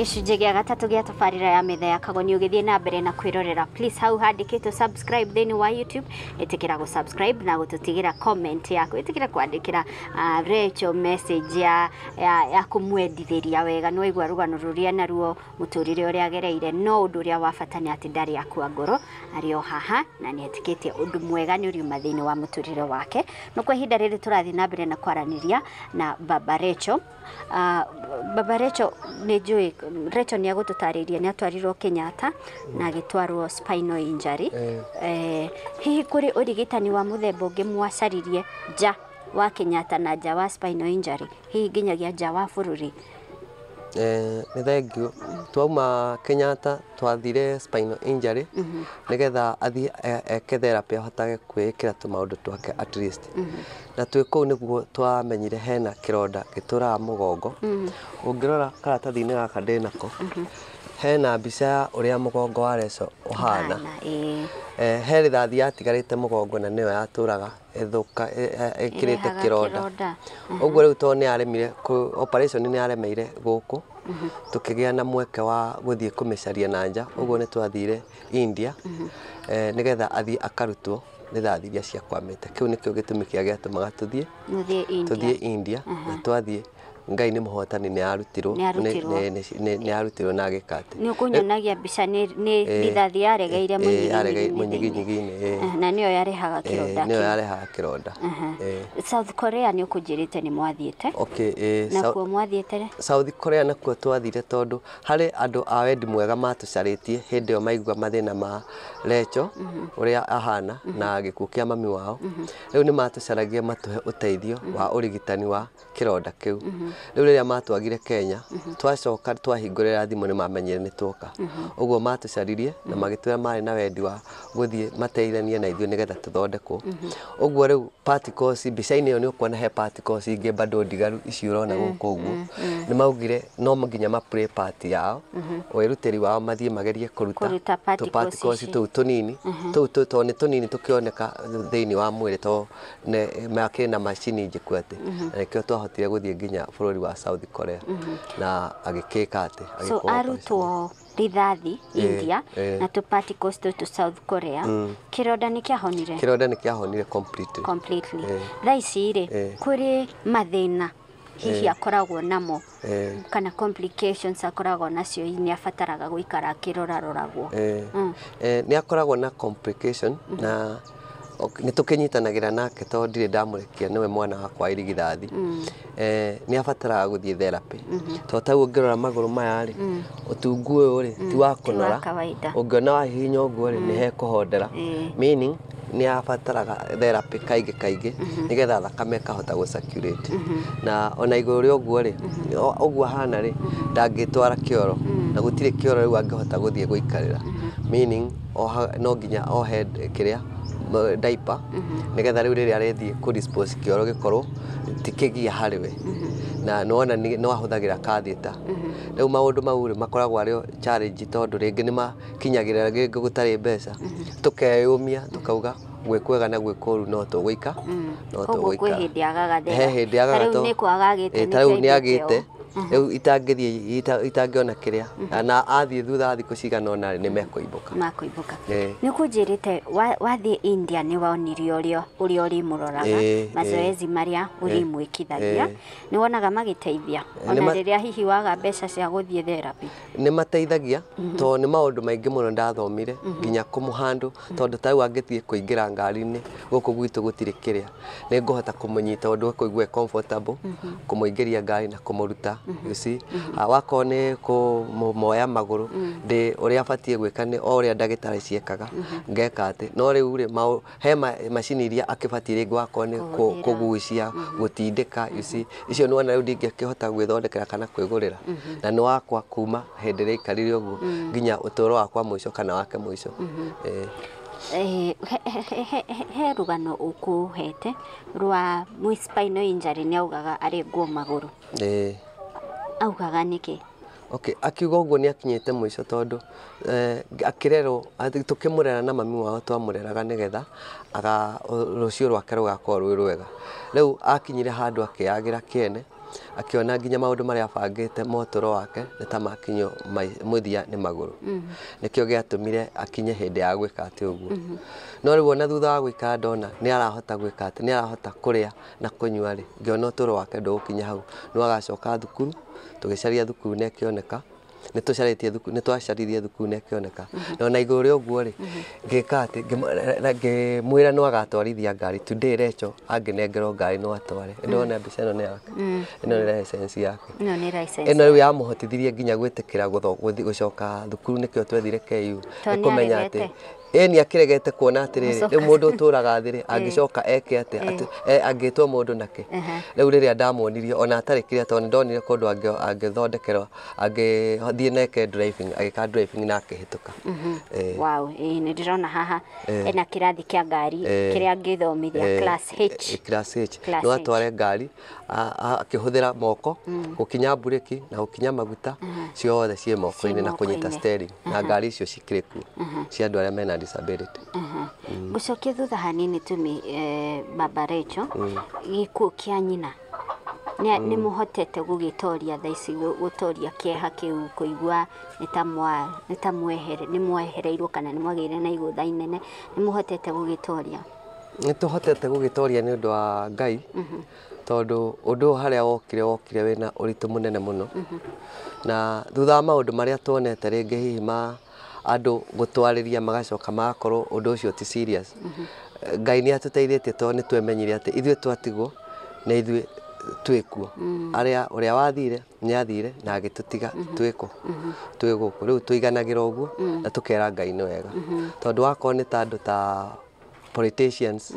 Gĩcunjĩ gĩa gatatũ gĩa tabarĩra ya metha ya Kagoni ũgĩthiĩ na mbere na kwĩrorera, please hau handĩkĩtwo subscribe thĩinĩ wa YouTube, ĩtĩkĩra gũ subscribe na gũtũtigĩra comment yaku, ĩtĩkĩra kwandĩkĩra Rachel message ya kũmwendithĩria wega. Nĩ waigua rũgano rũrĩa naruo mũtũrĩre ũrĩa agereire, no ũndũ ũrĩa wa bata nĩ atĩ ndarĩ akua ngoro, arĩ o haha na nĩ etĩkĩtie ũndũ mwega nĩ ũriuma thĩinĩ wa mũtũrĩre wake. No kwa ihinda rĩrĩ tũrathiĩ na mbere na kwaranĩria na Baba Rachel. Baba Rachel, nĩ njũĩ Rachel nĩ agũtũtarĩria nĩ atwarirwo Kenyatta na agĩtwarwo spinal injury. Hihi kũrĩ ũrigitani wa mũthemba ũngĩ mwacaririe nja wa Kenyatta na nja wa spinal injury, hihi nginyagia nja wa bũrũri? Nĩ thengiũ. Twauma Kenyatta twathire spinal injury nĩgetha athiĩ eke therapy ahotage kwĩĩkĩra tũmaũndũ twake at least. Na twĩ kũu nĩguo twamenyire hena kĩronda gĩtũraga mũgongo. Ũngĩrora karatathi-inĩ gaka ndĩnako, hena mbica ya ũrĩa mũgongo wa Rachel ũhana. He rithathi yatigarĩte mũgongo na nĩyo yatũraga ĩthũka ĩkĩrĩte Ĩrehaga kĩronda. Kĩronda. Ũguo rĩu tondũ nĩ yaremire operation nĩ yaremeire gũkũ, tũkĩgĩa na mweke wa gũthiĩ kũmĩcaria na nja. Ũguo nĩ twathire India nĩgetha athiĩ akarutwo rithathi iria ciakwamĩte. Kĩu nĩkĩo gĩtũmi kĩrĩa gĩatũmaga tũthiĩ Mũthiĩ India. Tũthiĩ India, na twathiĩ Ngai nĩ mũhotani, nĩ yarutirwo. Nĩ yarutirwo. Nĩ yarutirwo na agĩka atĩ Nĩ ũkũnyonagia mbica nĩ rithathi yaregeire yaregeire mũnyiginyigi-inĩ. Mũnyiginyigi-inĩ. Na nĩyo yarehaga kĩronda Nĩyo kĩu. Yarehaga kĩronda. South Korea nĩ ũkũnjĩrĩte nĩ mwathiĩte. Okay. Nakuo mwathiĩte? South Korea nakuo twathire tondũ harĩ andũ a wendi mwega matũcarĩtie hĩndĩ ĩyo maigua mathĩna ma Rachel ũrĩa ahana na gĩkuũ kĩa mami wao. Rĩu nĩ matũcaragia matũhe ũteithio wa ũrigitani wa kĩronda kĩu. Rĩu rĩrĩa matwagire Kenya, twacoka twahingũrĩra thimũ nĩ mamenyire nĩ tuoka. Ũguo matũcaririe na magĩtwĩra marĩ na wendi wa gũthiĩ mateithanie na ithuĩ nĩgetha tũthondekwo. Ũguo rĩu particles mbica-inĩ ĩyo nĩ ũkuona he particles ingĩ bado ndigaru ici ũrona gũkũ. Ũguo nĩ maugire no nginya ma play part yao, wĩrutĩri wao, mathiĩ magerie kũruta Kũruta tũ particles particles ici. tũu tũnini tũu tondũ nĩ tũnini tũkĩoneka thĩinĩ wa mwĩrĩ to makĩrĩ na macini njĩku atĩ na nĩkĩo twahotire gũthiĩ nginya bũrũri wa South Korea na agĩkĩka atĩ So agĩkwo operation. Arutwo rithathi India na tũ particles tũtũ South Korea, kĩronda nĩ kĩahonire? Kĩronda nĩ kĩahonire completely. Completely. Thaa ici rĩ, kũrĩ mathĩna hihi akoragwo namo kana complications akoragwo nacio nĩ abataraga gũikara akĩroraroragwo? Nĩ akoragwo na complication na nĩ tũkĩnyitanagĩra nake tondũ ndirĩ ndamũrekia, nĩwe mwana wakwa wa irigithathi. Nĩ abataraga gũthiĩ therapy tondũ tau ũngĩrora magũrũ maya rĩ, ũtungu ũyũ rĩ ti wa kũnora. Kawaida. Ũngĩona wahihinya ũguo rĩ, nĩ hekũhondera, meaning nĩ abataraga therapy kaingĩ kaingĩ nĩgetha thakame ĩkahota gũ circulate. Na ona igũrũ rĩa ũguo rĩ, ũguo ahana rĩ, ndangĩtwara kĩoro na gũtirĩ kĩoro rĩu angĩhota gũthiĩ gũikarĩra, meaning no nginya ohe kĩrĩa diaper nĩgetha rĩu rĩrĩa arĩthiĩ kũ dispose kĩoro gĩkorwo ti kĩgia harĩ we. Na nĩwona no ahũthagĩra catheter. Rĩu maũndũ mau rĩ makoragwo arĩ o challenge tondũ rĩngĩ nĩ makinyagĩrĩra rĩngĩ gũtarĩ mbeca, tũkeyũmia tũkauga gwĩ kwega na gwĩ kũru no tũgũika no Koguo kwĩ tũgũikara. hĩndĩ agaga. He hĩndĩ agaga. Rĩu nĩ kwaga agĩte. Ta rĩu nĩ nĩkĩo agĩte rĩu itangĩthiĩ itangĩona kĩrĩa na athiĩ thutha wa thikũ cigana ũna nĩ mekũimbũka. Makũimbũka. Nĩ ũkũnjĩrĩte wathiĩ India nĩ wonirio ũrĩa ũrĩmũroraga, mazoezi marĩa ũrĩmwĩkithagia. Nĩ wonaga magĩteithia ona rĩrĩa hihi waga mbeca cia gũthiĩ therapy? Nĩ mateithagia tondũ nĩ maũndũ maingĩ mũno ndathomire nginya kũmũhandũ, tondũ ta rĩu angĩthiĩ kũingĩra ngari-inĩ gũkũ gwitũ gũtirĩ kĩrĩa nĩ ngũhota kũmũnyita ũndũ ekũigua e comfortable kũmũingĩria ngari na kũmũruta, you see. Ah, wakorwo nĩ kũmoya magũrũ ndĩ ũrĩa abatiĩ gwĩka nĩ o ũrĩa ndagĩtarĩ ciĩkaga ngeka atĩ no rĩu rĩ he macini iria akĩbatiĩ rĩngĩ wakorwo nĩ Kũhũthĩra. Kũgucia, gũtindĩka, you see, icio nĩwona rĩu ndingĩkĩhota gwĩthondekera kana kwĩgũrĩra na nĩ wakwa kuma hĩndĩ ĩrĩa aikarire ũguo nginya ũtũro wakwa mũico kana wake mũico. He rũgano ũkũhete rwa mwĩ spinal injury nĩ augaga arengwo magũrũ. Augaga nĩkĩ? Okay, akiuga ũguo nĩ akinyĩte mũico tondũ akĩrerwo tũkĩmũrera na mami wao twamũreraga nĩgetha aga rũciũ rwake rũgakorwo rwĩ rwega. Rĩu akinyire handũ akĩyagĩra kĩene. Akĩona nginya maũndũ marĩa abangĩte motũro wake nĩ ta makinyio mũthia nĩ magũrũ. Nĩkĩo gĩatũmire akinye hĩndĩ ya gwĩka atĩ ũguo. No rĩu ona thutha wa gũikara ndona nĩ arahota gwĩka atĩ nĩ arahota kũrĩa na kũnyua rĩ, ngĩona ũtũro wake ndũgũkinya hau. No agacoka thukuru, tũgĩcaria thukuru na ĩkĩoneka. Nĩ tũcarĩtie thukuru, nĩ twacaririe thukuru na ĩkĩoneka. Na ona igũrũ rĩa ũguo rĩ, ngĩka atĩ ngĩmwĩra no agatwarithia ngari. Today Recho angĩnengerwo ngari no atware. Ndĩrona mbica ĩno nĩ yake. Ĩno nĩ license yake. Ĩno nĩ license. Ĩno rĩu yamũhotithirie nginya gwĩtĩkĩra gũcoka thukuru, nĩkĩo twethire KU. Nĩ kũmenya atĩ ĩni akĩregete kuona atĩrĩrĩ, rĩu mũndũ ũtũraga thĩ rĩ, angĩcoka eke atĩa, angĩtwo mũndũ nake. Rĩu rĩrĩa ndamuonirie ona atarĩ kĩrĩa, tondũ nĩndonire kũndũ angĩthondekerwo, angĩthiĩ na eke driving, agĩka driving na akĩhĩtũka. Wow, nĩ ndĩrona haha ena kĩrathi kĩa ngari kĩrĩa angĩthomithia class H. Class H. No atware ngari akĩhũthĩra moko, gũkinya mburĩki na gũkinya maguta, ciothe ciĩ moko-inĩ na kũnyita steering, na ngari icio cikĩrĩ kuo cia andũ arĩa mena disability. Ngũcokia thutha hanini tumi Baba Recho, gĩkuũ kĩa nyina nĩ mũhotete gũgĩtoria thaa ici, gũtoria kĩeha kĩu, kũigua nĩ mwehereirwo kana nĩ mwagĩire na igũtha inene, nĩ mũhotete gũgĩtoria? Nĩ tũhotete gũgĩtoria nĩ ũndũ wa Ngai, tondũ ũndũ ũyũ harĩa wokire wĩna ũritũ mũnene mũno. Na thutha wa maũndũ marĩa tuonete rĩngĩ hihi ma andũ gũtwarĩria magacoka magakorwo ũndũ ũcio ti serious. Ngai nĩ atũteithĩtie tondũ nĩ twemenyire atĩ ithuĩ twatigwo nĩ ithuĩ twĩkuo. Arĩa ũrĩa wathire nĩ athire na agĩtũtiga twĩkũ twĩ gũkũ. Rĩu tũiganagĩra ũguo na tũkera Ngai nĩ wega. Tondũ wakorwo nĩ ta andũ ta politicians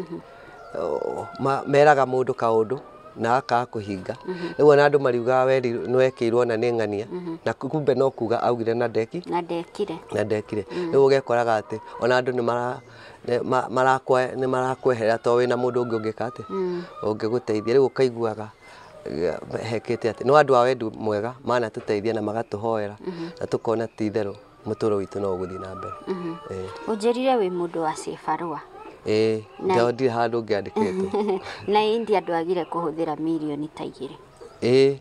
meraga mũndũ kaũndũ na akaga kũhinga. Rĩu ona andũ mariugaga nĩ wekĩirwo na nĩ ng'ania, na kumbe no kuga augire na ndeki na ndekire. Na ndekire. Rĩu ũgekoraga atĩ ona andũ nĩ marakweherera tondũ wĩna mũndũ ũngĩ ũngĩka atĩ ũngĩgũteithia. Rĩu ũkaiguaga hekĩte atĩ no andũ a wendi mwega manatũteithia na magatũhoera na tũkona ti itherũ mũtũrũ witũ no ũgũthiĩ na mbere. Ũnjĩrire wĩ mũndũ wa cibarũa. Ĩĩ, ndirĩ handũ ngĩandĩkĩtwo. Na India ndwagire kũhũthĩra mirioni ta 2. Ĩĩ.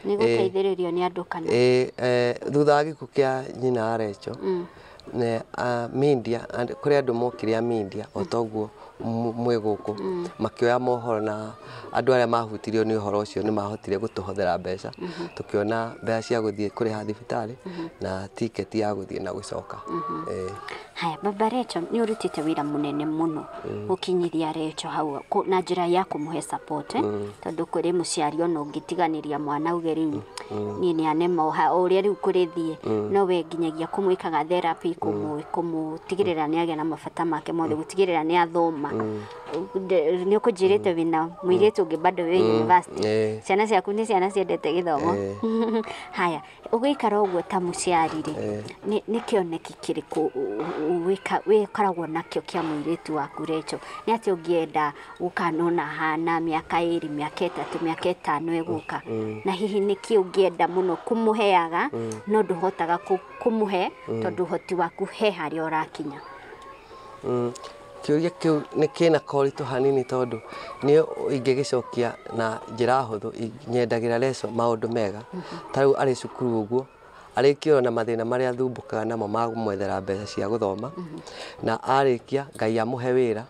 Nĩ gũteithĩrĩrio nĩ andũ kana? Ĩĩ, thutha wa gĩkuũ kĩa nyina wa Recho, media, kũrĩ andũ mokire a media o toguo mwĩ gũkũ, makĩoya mohoro na andũ arĩa mahutirio nĩ ũhoro ũcio nĩ mahotire gũtũhothera mbeca, tũkĩona mbeca cia gũthiĩ kũrĩha thibitarĩ na tiketi ya gũthiĩ na gũcoka. Haya, Baba Recho, nĩ ũrutĩte wĩra mũnene mũno gũkinyithia Recho hau na njĩra ya kũmũhe support, tondũ kũrĩ mũciari ona ũngĩtiganĩria mwana uge rĩu niĩ nĩ anema o ũrĩa rĩu kũrĩthiĩ, no we nginyagia kũmwĩkaga therapy, kũmũtigĩrĩra nĩ agĩa na mabata make mothe, gũtigĩrĩra nĩ athoma. Nĩ ũkũnjĩrĩte wĩna mũirĩtu ũngĩ bado wĩ university, ciana ciaku nĩ ciana ciendete gĩthomo. Haya, ũgĩikara ũguo ta mũciari rĩ, nĩ kĩoneki kĩrĩkũ wĩkoragwo nakĩo kĩa mũirĩtu waku Recho? Nĩ atĩ ũngĩenda gũkanona hana mĩaka 2, mĩaka 3, mĩaka 5 ĩgũka, na hihi nĩkĩ ũngĩenda mũno kũmũheaga no ndũhotaga kũmũhe tondũ ũhoti waku he harĩa ũrakinya? Kĩũria kĩu nĩ kĩna koritũ hanini tondũ niĩ ingĩgĩcokia na njĩra hũthũ, nyendagĩra Recho maũndũ mega. Ta rĩu arĩ cukuru ũguo, arĩkia na mathĩna marĩa athumbũkaga namo ma kũmwethera mbeca cia gũthoma, na arĩkia Ngai amũhe wĩra,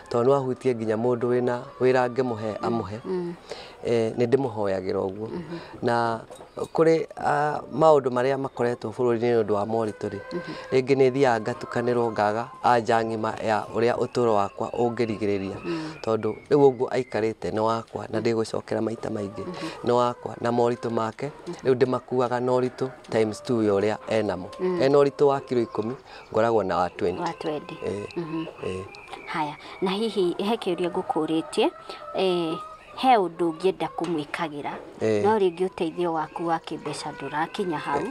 tondũ no ahutie nginya mũndũ wĩna wĩra angĩmũhe amũhe. Nĩ ndĩmũhoyagĩra ũguo. Na kũrĩ maũndũ marĩa makoretwo bũrũri-inĩ nĩ ũndũ wa moritũ rĩ, rĩngĩ nĩ thiaga ngatukanĩrwo ngaga anja ng'ima ya ũrĩa ũtũro wakwa ũngĩrigĩrĩria, tondũ rĩu ũguo aikarĩte nĩ wakwa na ndĩgũcokera maita maingĩ, nĩ wakwa na moritũ make rĩu ndĩmakuaga na ũritũ times 2 ya ũrĩa enamo. Ena ũritũ wa kiro 10, ngoragwo na wa 20. Wa 20. Haya, na hihi he kĩũria ngũkũrĩtie, he ũndũ ũngĩenda kũmwĩkagĩra no rĩngĩ ũteithio waku wa kĩmbeca ndũrakinya hau,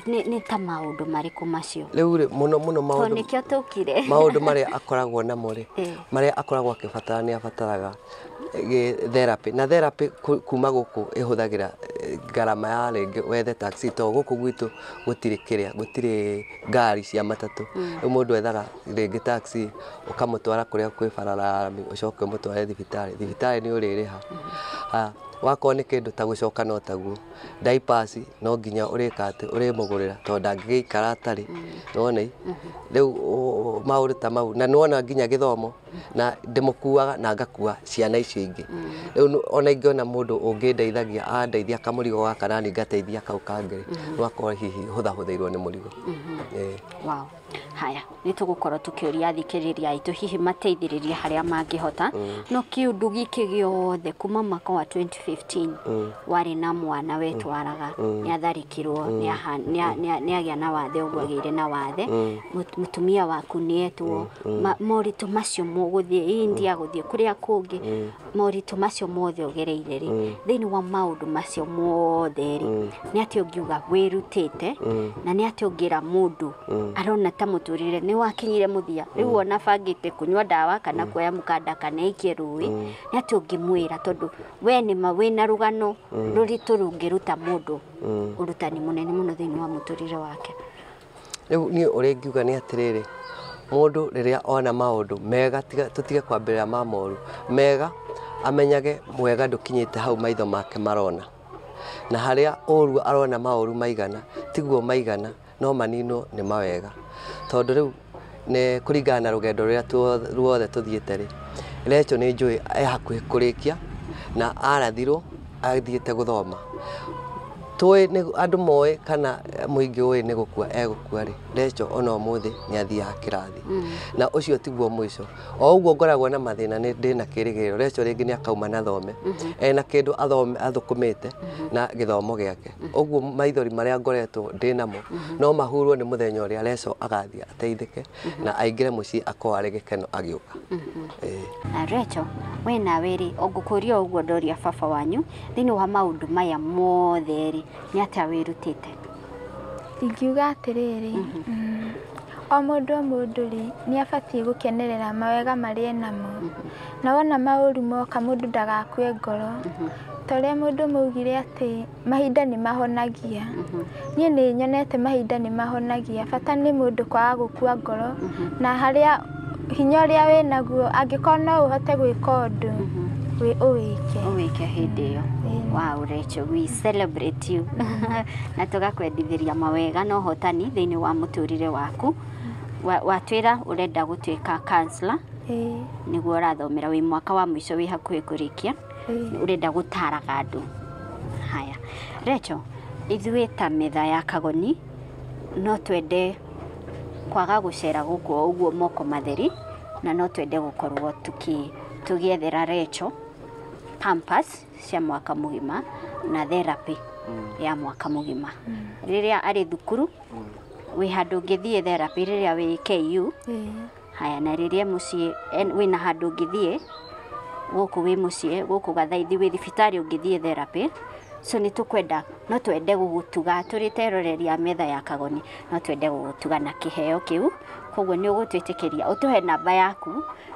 nĩ ta maũndũ marĩkũ macio? Rĩu rĩ, mũno mũno maũndũ nĩkĩo tũkire maũndũ marĩa akoragwo namo rĩ, marĩa akoragwo akĩbatara nĩ abataraga therapy, na therapy kuma gũkũ ĩhũthagĩra ngarama ya rĩngĩ wethe taxi, tondũ gũkũ gwitũ gũtirĩ kĩrĩa, gũtirĩ ngari cia matatũ. Rĩu mũndũ ethaga rĩngĩ taxi ũkamũtwara kũrĩa kwĩ barabara ũcoke ũmũtware thibitarĩ, thibitarĩ nĩ ũrĩrĩha. Wakorwo nĩ kĩndũ ta gũcoka no taguo, diapers no nginya ũrĩka atĩ ũrĩmũgũrĩra tondũ ndangĩgĩikara atarĩ. Nĩwona rĩu maũndũ ta mau, na nĩwona nginya gĩthomo na ndĩmũkuaga na ngakua ciana icio ingĩ. Rĩu ona ingĩona mũndũ ũngĩndeithagia andeithia kamũrigo gaka nani ngateithia kau kangĩ, nĩwakorwo hihi hũthahũthĩirwo nĩ mũrigo. Wow. Haya, nĩ tũgũkorwo tũkĩũria athikĩrĩria aitũ hihi mateithĩrĩrie harĩa mangĩhota. No kĩũndũ gĩkĩ gĩothe kuma mwaka wa 2015 warĩ na mwana wetwaraga, nĩ atharĩkĩrwo, nĩ agĩa na wathe ũguo agĩire na wathe, mũtumia waku nĩ etwo, moritũ macio gũthiĩ India, gũthiĩ kũrĩa kũngĩ, moritũ macio mothe ũgereire rĩ, thĩinĩ wa maũndũ macio mothe rĩ, nĩ atĩ ũngiuga wĩrutĩte, na nĩ atĩ ũngĩra mũndũ arona ta mũtũrĩre nĩ wakinyire mũthia, rĩu ona bangĩte kũnyua ndawa kana kuoya mũkanda kana aikie rũĩ, nĩ atĩ ũngĩmwĩra, tondũ we nĩma wĩna rũgano rũritũ rũngĩruta mũndũ ũrutani mũnene mũno thĩinĩ wa mũtũrĩre wake? Rĩu niĩ ũrĩa ingiuga nĩ atĩrĩrĩ, mũndũ rĩrĩa ona maũndũ mega, tũtige kwambĩrĩra ma moru, mega amenyage mwega ndũkinyĩte hau maitho make marona, na harĩa ũru arona maũru maigana tiguo maigana, no maninwo nĩ mawega. Tondũ rĩu nĩ kũringana na rũgendo rũrĩa ruothe tũthiĩte rĩ, Rachel nĩ njũĩ e hakuhĩ kũrĩkia na arathirwo athiĩte gũthoma. Tũĩ nĩ andũ moĩ kana mũingĩ ũĩ nĩ gũkua egũkua rĩ, Rachel ona ũmũthĩ nĩ athiaga kĩrathi. Na ũcio tiguo mũico. O ũguo ngoragwo na mathĩna, nĩ ndĩna kĩrĩgĩrĩro Rachel rĩngĩ nĩ akauma na thome ena kĩndũ athome athũkũmĩte na gĩthomo gĩake. Ũguo maithori marĩa ngoretwo ndĩnamo no mahurwo nĩ mũthenya ũrĩa Rachel agathiĩ ateithĩke na aingĩre mũciĩ akorwo arĩ gĩkeno agĩũka. Na Rachel, we nawe rĩ, ũngũkũria ũguo ndoria baba wanyu, thĩinĩ wa maũndũ maya mothe rĩ, nĩ atĩa wĩrutĩte? Ingiuga atĩrĩrĩ, o mũndũ o mũndũ rĩ, nĩ abatiĩ gũkenerera mawega marĩa enamo, na wona maũru moka mũndũ ndagakue ngoro, ta ũrĩa mũndũ maugire atĩ mahinda nĩ mahonagia. Niĩ nĩ nyonete mahinda nĩ mahonagia, bata nĩ mũndũ kwaga gũkua ngoro, na harĩa hinya ũrĩa wĩnaguo, angĩkorwo no ũhote gwĩka ũndũ, ũwĩke. Ũwĩke hĩndĩ ĩyo. Wow, Rachel, we celebrate you na tũgakwendithĩria mawega na ũhotani thĩinĩ wa mũtũrĩre waku. Watwĩra ũrenda gũtuĩka counselor, nĩguo ũrathomera, wĩ mwaka wa mũico, wĩ hakuhĩ kũrĩkia, ũrenda gũtaraga andũ. Haya, Rachel, ithuĩ ta metha ya Kagoni no twende kwaga gũcera gũkũ o ũguo moko matheri, na no twende gũkorwo tũgĩethera Rachel pampers cia mwaka mũgima na therapy ya mwaka mũgima rĩrĩa arĩ thukuru. Wĩ handũ ũngĩthiĩ therapy rĩrĩa wĩ KU? Ĩĩ. Haya, na rĩrĩa mũciĩ wĩna handũ ũngĩthiĩ gũkũ wĩ mũciĩ gũkũ Gathaithi, wĩ thibitarĩ ũngĩthiĩ therapy? So nĩ tũkwenda, no twende gũgũtuga tũrĩ ta eroreri a metha ya Kagoni, no twende gũgũtuga na kĩheo kĩu. Koguo nĩ ũgũtwĩtĩkĩria ũtũhe namba yaku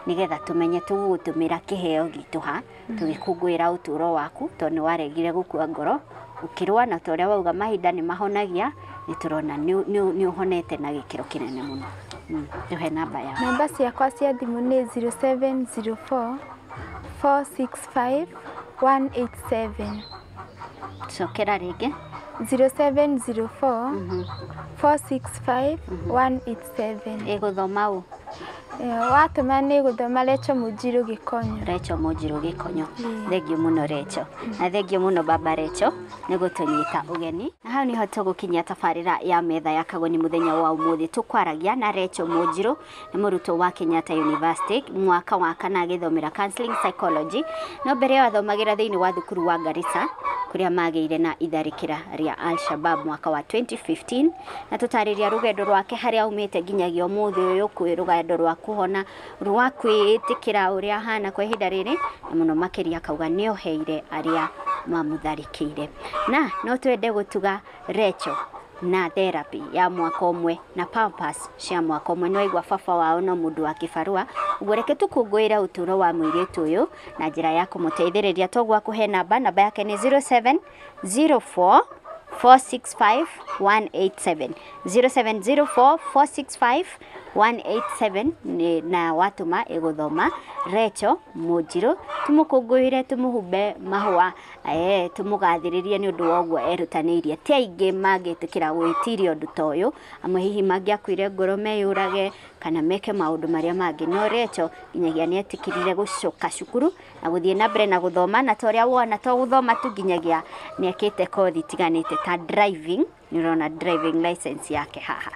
nĩgetha tũmenye tũgũgũtũmĩra kĩheo gitũ ha tũgĩkũngũĩra ũtũũro waku, tondũ nĩ waregire gũkua ngoro ũkĩrũa, na ta ũrĩa wauga mahinda nĩ mahonagia, nĩ tũrona nĩ ũhonete na gĩkĩro kĩnene mũno. Tũhe namba yaku. Namba ciakwa cia thimũ nĩ 0704 465 187. Cokera rĩngĩ. 0704 465 187. Ĩgũthoma ũ? Watũma nĩ gũthoma Rachel Mũnjirũ Gĩkonyo. Rachel Mũnjirũ Gĩkonyo. Thengiũ mũno Rachel, na thengiũ mũno baba Rachel nĩ gũtũnyita ũgeni. Na hau nĩho tũgũkinyia tabarĩra ya metha ya Kagoni mũthenya wa ũmũthĩ. Tũkwaragia na Rachel Mũnjirũ, nĩ mũrutwo wa Kenyatta University mwaka wa kana, agĩthomera counseling psychology, no mbere ĩyo athomagĩra thĩinĩ wa thukuru wa Garissa kũrĩa magĩire na itharĩkĩra rĩa Al-Shabab mwaka wa 2015, na tũtarĩria rũgendo rwake harĩa aumĩte nginyagia ũmũthĩ ũyũ, kwĩ rũgendo rwa kũhona, rwa kwĩĩtĩkĩra ũrĩa ahana kwa ihinda rĩrĩ, na mũno makĩria akauga nĩ oheire arĩa mamũtharĩkĩire. Na no twende gũtuga Rachel na therapy ya mwaka ũmwe na pampers cia mwaka ũmwe. Nĩwaigua baba wao no mũndũ wa kĩbarũa ũguo, reke tũkũngũĩre ũtũũro wa mũirĩtu ũyũ na njĩra ya kũmũteithĩrĩria. Toguo akũhe namba, namba yake nĩ 0704 465 187, 0704 465 187. Na watũma ĩgũthoma Recho Mũnjirũ. Tũmũkũngũĩre, tũmũhumbe mahũa, tũmũgathĩrĩrie nĩ ũndũ wa ũguo erutanĩirie. Ti aingĩ mangĩtĩkĩra gwĩtiria ũndũ ta ũyũ, amwe hihi mangĩakuire ngoro meyũrage kana meke maũndũ marĩa mangĩ, no Recho nginyagia nĩ etĩkĩrire gũcoka cukuru na gũthiĩ na mbere na gũthoma. Na ta ũrĩa wona, to gũthoma tu, nginyagia nĩ ekĩte kothi itiganĩte ta driving. Nĩ ũrona driving license yake haha.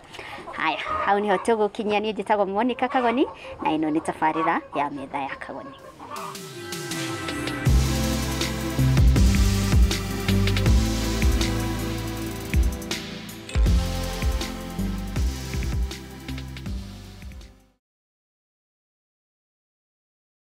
Haya, hau niho tũgũkinyia. Niĩ njĩtagwo Monica Kagoni na ĩno nĩ tabarĩra ya Metha ya Kagoni.